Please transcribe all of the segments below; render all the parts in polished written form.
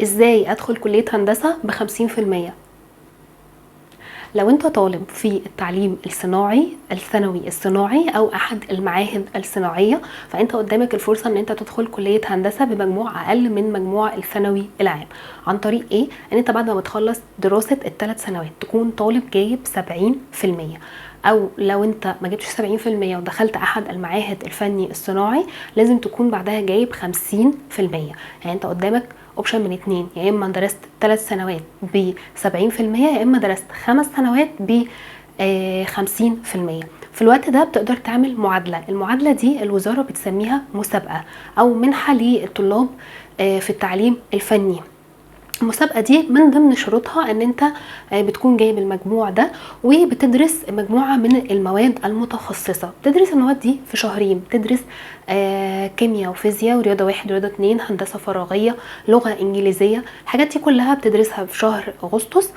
ازاي ادخل كلية هندسة ب50%؟ لو انت طالب في التعليم الصناعي الثانوي الصناعي او احد المعاهد الصناعية، فانت قدامك الفرصة ان انت تدخل كلية هندسة بمجموع اقل من مجموع الثانوي العام. عن طريق ايه؟ ان انت بعد ما بتخلص دراسة ال3 سنوات تكون طالب جايب 70%، او لو انت ما جبتش 70% ودخلت احد المعاهد الفني الصناعي لازم تكون بعدها جايب 50%. يعني انت قدامك option من اتنين: يا اما درست 3 سنوات ب70%، يا اما درست 5 سنوات ب50%. في الوقت ده بتقدر تعمل معادلة. المعادلة دي الوزارة بتسميها مسابقة أو منحة للطلاب في التعليم الفني. المسابقة دي من ضمن شروطها ان انت بتكون جايب المجموع ده وبتدرس مجموعة من المواد المتخصصة. بتدرس المواد دي في شهرين، بتدرس كيمياء وفيزياء ورياضة 1 ورياضة 2، هندسة فراغية، لغة انجليزية. الحاجات دي كلها بتدرسها في شهر اغسطس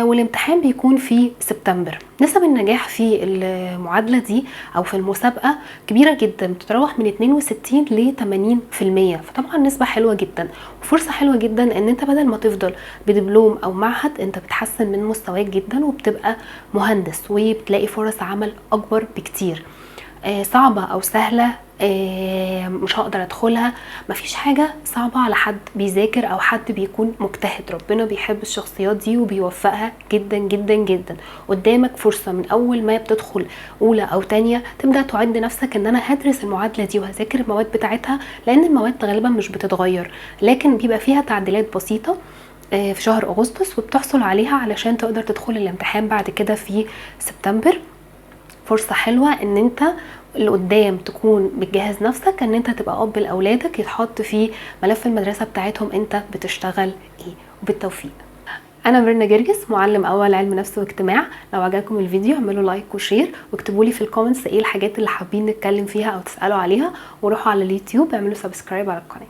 والامتحان بيكون في سبتمبر. نسب النجاح في المعادلة دي او في المسابقة كبيرة جدا، بتتراوح من 62 ل 80%. فطبعا نسبة حلوة جدا وفرصة حلوة جدا ان انت بدل ما تفضل بدبلوم او معهد، انت بتحسن من مستواك جدا وبتبقى مهندس وبتلاقي فرص عمل اكبر بكتير. صعبة او سهلة، مش هقدر ادخلها؟ مفيش حاجة صعبة على حد بيذاكر او حد بيكون مجتهد. ربنا بيحب الشخصيات دي وبيوفقها جدا جدا جدا. قدامك فرصة من اول ما بتدخل اولى او تانية تبدأ تعد نفسك ان انا هدرس المعادلة دي وهذاكر المواد بتاعتها، لان المواد غالبا مش بتتغير لكن بيبقى فيها تعديلات بسيطة في شهر اغسطس، وبتحصل عليها علشان تقدر تدخل الامتحان بعد كده في سبتمبر. فرصة حلوة ان انت اللي قدام تكون بتجهز نفسك ان انت تبقى اب لاولادك يتحط في ملف المدرسة بتاعتهم انت بتشتغل ايه. وبالتوفيق. انا ميرنا جرجس، معلم اول علم نفس واجتماع. لو عجبكم الفيديو اعملوا like و share واكتبوا لي في ال comments ايه الحاجات اللي حابين نتكلم فيها او تسالوا عليها، وروحوا على اليوتيوب اعملوا subscribe على القناه.